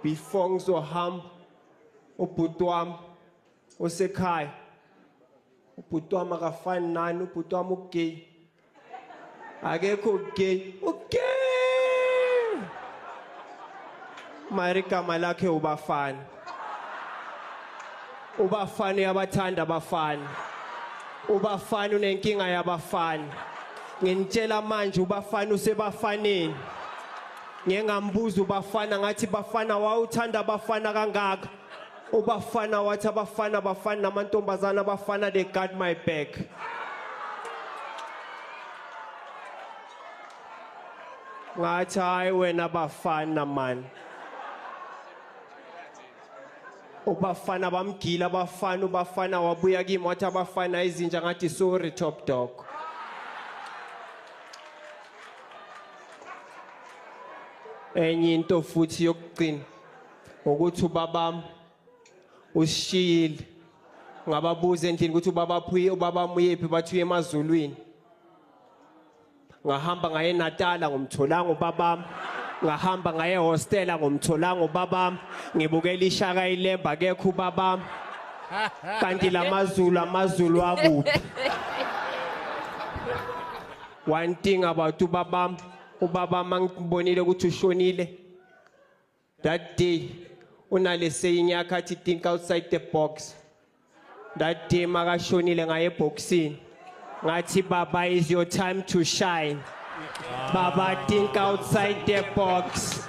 Before ngizohamba, ubhuti wami osekhaya, ubhuti wami akafani nani, ubhuti wami ugay. Akekho gay, ugay. Mara igama lakhe ubafana. Ubafana uyabathanda abafana. Ubafana unenkinga yabafana. Nginitshela manje, ubafana usebafaneni. Ngeke ngambuza ubafana, ngathi, "Bafana, wawuthanda abafana kangaka?" Ubafana wathi, "Abafana bafana namantombazana, abafana they got my back." Ngathi, "Hayi wena bafana man." Ubafana bamgila abafana. Ubafana wabuya kimi wathi abafana izinja. Ngathi, "Sorry, top dog." Enye into futhi yokugcina ukuthi ubabam usishiyile. Ngababuza endlini ukuthi ubaba phuye, ubaba muyephi? Bathi uye emazulwini. Ngahamba ngaye eNatala, ngumtholanga ubabam. Ngahamba ngaye ehostela, ngumtholanga ubabam. Ngibukela ishaka ilemba, akekho ubabam. Kanti lamazulu, amazulu akuphi? One thing about ubabam, ubabam angibonile ukuthi ushonile that day. Unale saying yakhe athi, "Think outside the box." That day makashonile, ngaye eboxini, ngathi, "Baba, is your time to shine. Baba, think outside the box."